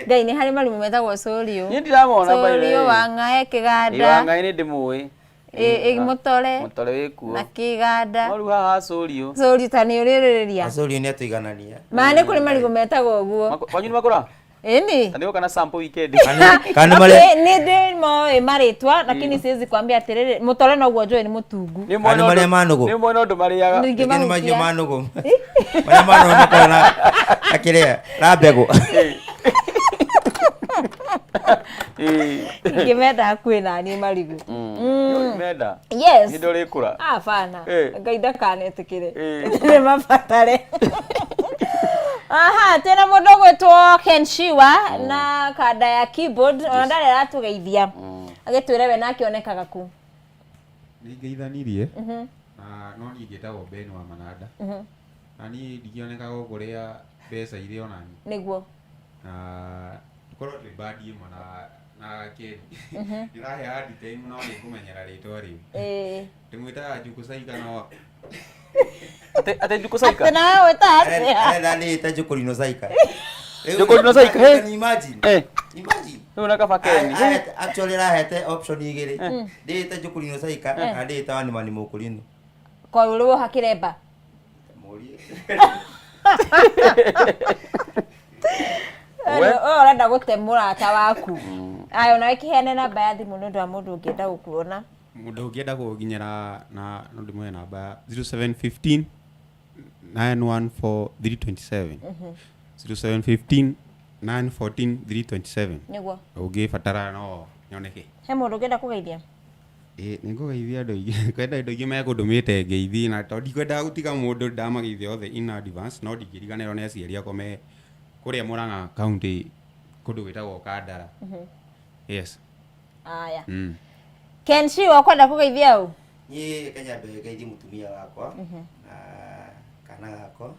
Ngai nĩ harĩ marigũ metagwo sũrio. Niĩ ndiramona by the way. Sũrio wang'ae kĩganda. Wang'ae nĩ ndĩmũĩ. Ĩ mũtore. Mũtore wĩkuo. Na kĩganda. No rĩu haha sũrio. Sũrio ta nĩ ũrĩrĩria. Sũrio nĩ atũiganania. Ma nĩ kũrĩ marigũ metagwo ũguo. Kwanyu nĩ makũra? Ĩni. Ta nĩgũka na sample weekend. Kana marĩa nĩ ndĩ moĩ marĩtwa lakini siwezi kuambia atĩrĩrĩ mũtore noguo njũĩ nĩ mũtungu. Kana marĩa manũgũ. Nĩ mwena ũndũ marĩaga. Ningĩ mahiũ manũgũ. Marĩa manũgũ makoragwo na kĩrĩa na mbegũ. Ingĩmenda hakuhĩ naniĩ marigũ. Menda. Yes. Hĩndĩ ũrĩkũra. Hapana. Ngai ndakanetĩkĩre. Nĩ mabatare. Aha, tena mũndũ ũgwĩtwo Ken Shiwa na kanda ya keyboard ona ndarĩ aratũgeithia agĩtwĩre we nake onekaga kũ. Nĩngeithanirie na no niĩ ngĩtagwo Ben wa Mananda na niĩ ndikĩonekaga o kũrĩa mbeca irĩ ona niĩ nĩguo na tũkorwo twĩ bandi ĩmwe na Ken ndĩrahe hard time no nĩngũmenyera rĩtwa rĩu ndĩmwĩtaga Njukũ Saika no Ate Njukũ Saika? Ate nawe wĩtaga atĩa? Arenda nĩĩte Njũkũrino Saika. Njũkũrino Saika, he? Can you imagine? Imagine. Rĩu na kaba Ken. Actually arahete option igĩrĩ. Ndĩĩte Njũkũrino Saika na ndĩĩte Wanimani Mũkũrinũ. Kwa ũrĩ woha kĩremba? Mũrie. Ũyũ ũrenda gũte mũrata waku. Aya onawe kĩheane namba ya thimũ nĩ ũndũ wa mũndũ ũngĩenda gũkuona. Mũndũ ũngĩenda kũnginyĩra na no ndĩmũhe namba 0715 914 327. 0715 914 327. Nĩguo. Ũngĩbatara no nyoneke. He mũndũ ũngĩenda kũgeithia? Ĩ nĩ ngũgeithia andũ aingĩ, kwenda andũ aingĩ mekũndũmĩte ngeithi na tondũ ndikwendaga gũtiga mũndũ ndamageithia othe in advance, no ndingĩriganĩrwo nĩ aciari akwa me kũrĩa Murang'a county kũndũ gwĩtagwo Kandara. Yes. Aya. Ken Shiwa ũkwenda kũgeithia ũ? Niĩ reke nyambe ngeithie mũtumia wakwa na kana gakwa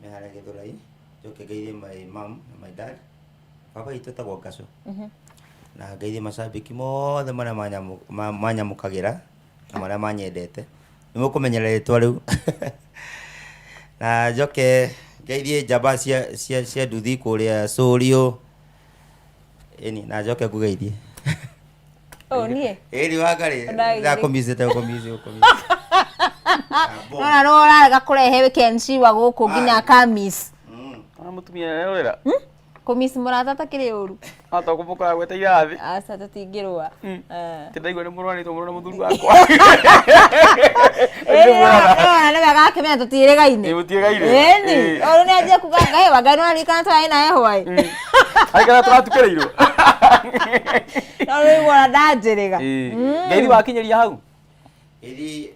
me harĩa Gĩthũrai, njoke ngeithie my mom na my dad. Baba witũ etagwo Ngaco. Na ngeithie macambĩki mothe marĩa manyamũkagĩra na marĩa manyendete. Nĩ mũkũmenyera rĩtwa rĩu. Na njoke ngeithie njamba cia nduthi kũrĩa Cũriũ. Ĩni, na njoke ngũgeithie. Oh, niĩ? Ĩni Wangarĩ, Ndageithie. ndakũmicĩte, ũkũmici, ũkũmici. Nona no ũrarega kũrehe Ken Shiwa gũkũ nginya akamis. Ona mũtumia nĩarerorera. Kũmiss mũrata takĩrĩ ũru. Ata kũmũkora gwete irathi. Aca tũtingĩrũa. Eh. Ti ndaigua nĩ mũrũanĩtwo mũno na mũthuri wakwa. Ĩĩ, nĩwona nĩwe agakĩmenya tũtiĩrĩgaine. Ĩ, mũtiĩrĩgaine. Ĩni. Ĩ. O rĩu nĩanjia kuga Ngai wa Ngai nĩwaririkana twarĩ nawe hwaĩ. Arĩ kana tũratukĩrĩirwo. No rĩu wona ndanjĩrĩga. Ngeithi wakinyĩria hau. Ĩri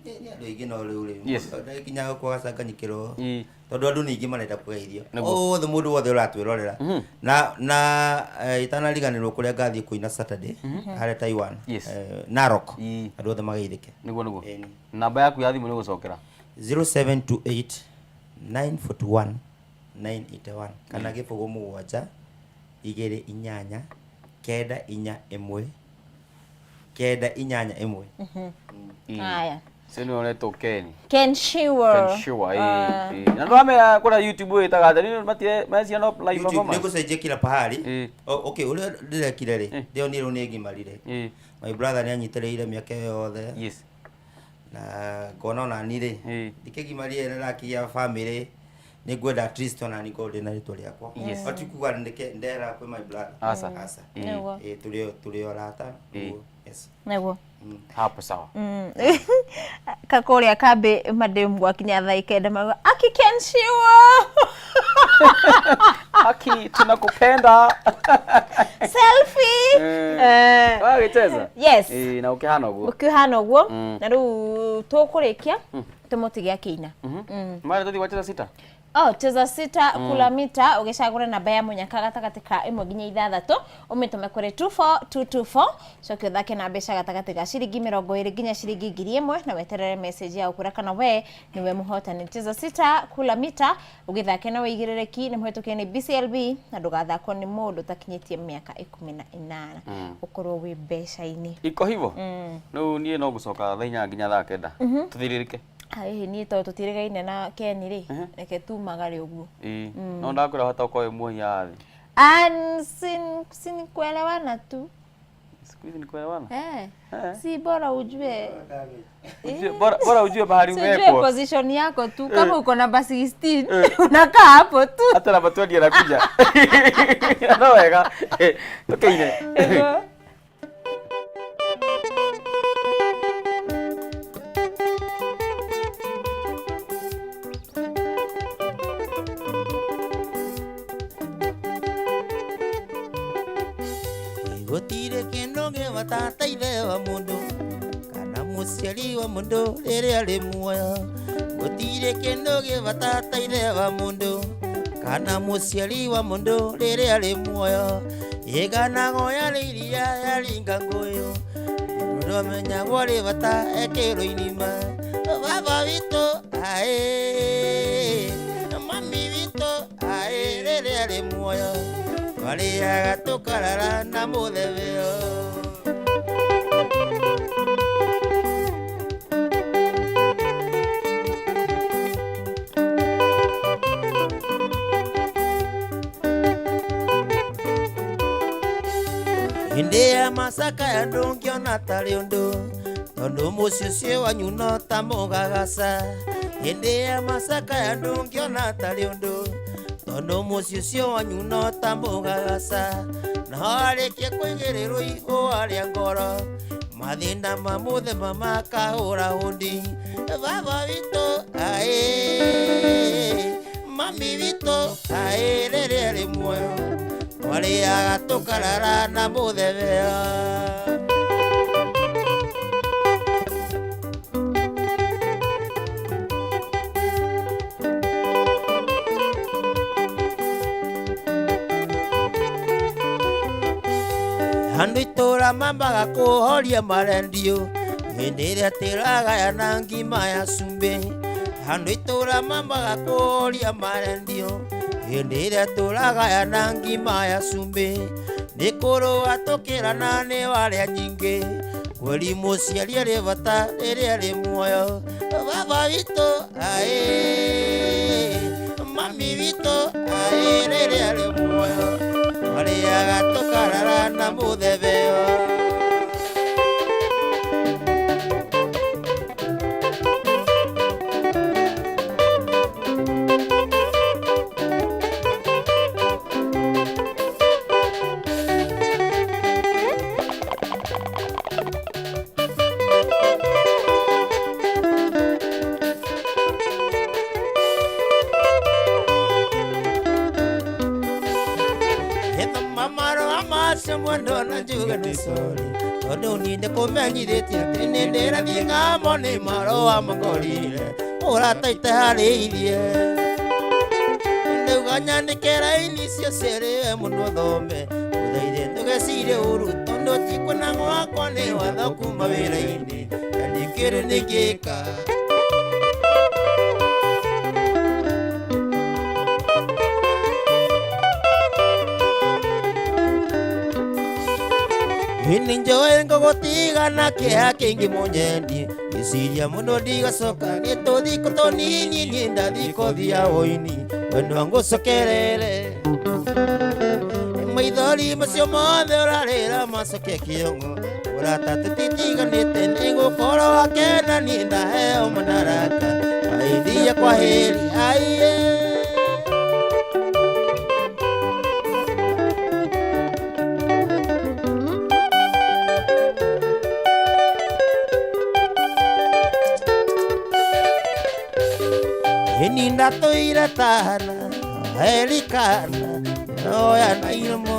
nĩ andũ aingĩ no rĩu rĩ. Yes. Ndakinya gũkũ gacanganyikĩrwo. Tondũ andũ nĩ aingĩ marenda kũgeithio. Nĩguo. Othe mũndũ wothe ũratwĩrorera. Na itanariganĩrwo kũrĩa ngathiĩ kũina Saturday harĩa Taiwan. Yes. Narok. Andũ othe mageithĩke. Nĩguo nĩguo. Namba yaku ya thimũ nĩ gũcokera. 0728 941 981 kana gĩbũgũ mũgwanja igĩrĩ inyanya kenda inya ĩmwe kenda inyanya ĩmwe. Aya. Cio nĩwe ũretwo Ken. Ken Shiwa. Ken Shiwa, ĩ. Na ndwamera kũrĩa YouTube wĩtaga atĩa? Nĩ matire mecia no live YouTube performance. nĩ gũcenjia kila pahali. Okay, ũrĩa ndĩrekire rĩ, ndĩronire rĩu nĩ ngimarire. My brother nĩ anyitĩrĩire mĩaka ĩyo yothe. Yes. Na ngona ona ni rĩ, ndikĩgimarire na ndakĩgĩa family, nĩ ngwenda at least ona ni ngorwo ndĩna rĩtwa rĩakwa. Yes. No ti kuga ndera kwĩ my brother. Aca. Aca. Nĩguo. Ĩ, tũrĩ o arata. Nĩguo. Yes. Nĩguo. Hapo sawa. Kakũrĩa kambĩ madem gwakinya thaa ikenda mauga aki Ken Shiwa. Aki tunakupenda. Selfie. Wagĩcheza? Yes. Ĩ, na ũkĩhana ũguo. Ũkĩhana ũguo na rĩu tũkũrĩkia tũmũtige akĩina. Mara tũthiĩ gwacheza sita. Oh, cheza sita kula mita ũgĩcagũra namba ya mũnyaka gatagatĩ ka ĩmwe nginya ithathatũ ũmĩtũme kũrĩ 24224 coke ũthake na mbeca gatagatĩ ga ciringi 20 nginya ciringi 1000 na weterere message ya gũkwĩra kana we nĩwe mũhotani. Cheza sita kula mita ũgĩthake na wĩigĩrĩrĩki nĩ mũhetũkie nĩ BCLB na ndũgathakwo nĩ mũndũ ũtakinyĩtie mĩaka 18. Ũkorwo wĩ mbeca-inĩ. Iko hivyo. Rĩu niĩ no gũcoka thaa inya nginya thaa kenda. Tũthirĩrĩke. Hihi niĩ tondũ tũtirĩgaine na Ken rĩ, reke tumagare ũguo. Ĩ, no ndakwĩra hata ũkorwo wĩ muohi haha thĩ. Si ni kuelewana tu. Siku hizi ni kuelewana. Eh. Si bora ujue. Bora ujue mahali Si ujue umewekwa. position yako tu kama uko namba 16 unakaa hapo tu. Hata namba 20 anakuja. No wega. Tũkĩine. Nĩguo. Gũtirĩ kĩndũ gĩ bata ta ithe wa mũndũ kana mũciari wa mũndũ rĩrĩa arĩ muoyo. Gũtirĩ kĩndũ gĩ bata ta ithe wa mũndũ kana mũciari wa mũndũ rĩrĩa arĩ muoyo. Ĩganago yarĩ iria yaringa ngũyũ, mũndũ amenyagwo arĩ bata ekĩrwo irima. Baba witũ aĩ, mami witũ aĩ, rĩrĩa arĩ muoyo twarĩaga tũkarara na mũthebeo. Hĩndĩ ya macakaya ndũngĩona tarĩ ũndũ tondũ mũciĩ ũcio wanyu no ta mũgagaca. Hĩndĩ ya macakaya ndũngĩona tarĩ ũndũ tondũ mũciĩ ũcio wanyu no ta mũgagaca. Na warĩkia kũigĩrĩrwo ihũa rĩa ngoro Mathĩna ma mũthemba makahũra hundi. Baba witũ aĩ, mami witũ aĩ, rĩrĩa rĩ muoyo twarĩaga tũkarara na mũthebea. Andũ itũra mambaga kũhoria marendio hĩndĩ ĩrĩa tĩragayana ngima ya cumbĩ. Andũ itũra mambaga kũhoria marendio hĩndĩ ĩrĩa tũragayana ngima ya cumbĩ. Nĩ kũrũa tũkĩrana nĩ warĩa nyingĩ, kweri mũciari arĩ bata rĩrĩa rĩ muoyo. Baba witũ aĩ, mami witũ aĩ, rĩrĩa rĩ muoyo twarĩaga tũkarara na mũthebeo. Mwendo na njuge nĩ sorry tondũ niĩ nĩkũmenyithĩtie atĩ nĩ ndĩrathiĩ ng'amo nĩ marũa mangorire ũrataite harĩ ithiĩ. Ndauga nyandĩke raini icio cierĩ we mũndũ athome, ũthaithe ndũgecirie ũru tondũ ti kwenda gwakwa nĩ watho kuma wĩra-inĩ na ndikĩrĩ nĩngĩka. Nĩ njũĩ ngũgũtiga na kĩeha kĩingĩ mũnyendi, ngĩciria mũno ndigacoka nĩ tũthikũ tũnini niĩ ndathiĩ kothi ya ũini wendo ngũcokerere. Maithori macio mothe ũrarĩra macoke kĩongo, ũrata tũtitiganĩte nĩngũkorwo wakena niĩ ndaheo madaraka aithia kwa heri aiye. Ni ndatũire tana erikana noya na iromo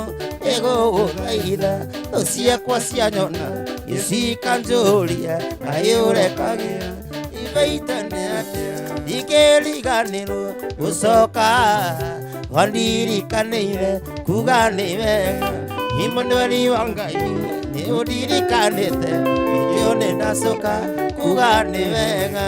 ĩgũgũthaitha thũ ciakwa cianyona gĩcikanjũria kaĩ ũrekagĩa ibaita nĩ atĩa ndingĩriganĩrwo gũcoka wandirikanĩire kuga nĩ wega. Imanueli wa Ngai nĩ ũndirikanĩte nĩkĩo nĩ ndacoka kuga nĩ wega.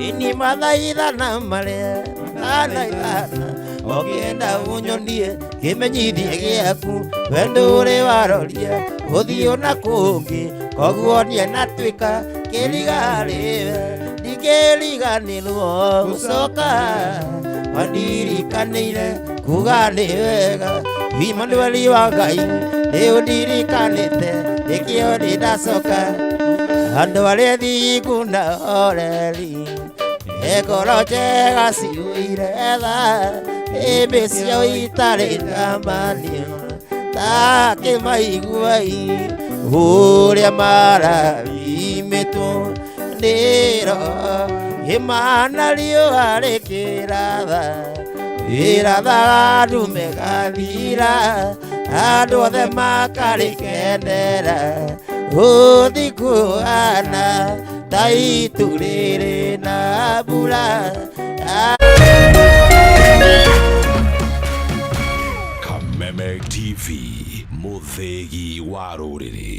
Ini mathaithana marĩa mathaithana ũkĩenda ũnyonie kĩmenyithie gĩaku wendo ũrĩ waroria ũthiũ na kũngĩ koguo niĩ natuĩka kĩriga harĩwe ndingĩriganĩrwo gũcoka wandirikanĩire kuga nĩ wega. Imanueli wa Ngai nĩ ũndirikanĩte nĩkĩo nĩ ndacoka. Andũ arĩa thingu na oreri ngoro njega ciũire tha ĩmĩ ciao itarĩ thamanio takĩmaiguai ũrĩa marathimĩtwo nĩro imana riũa rĩkĩratha ĩrathaga ndume gathira andũ othe makarĩkenera ũthikuana ta itu rĩrĩ na mbura. Kameme TV, mũthĩgi wa rũrĩrĩ.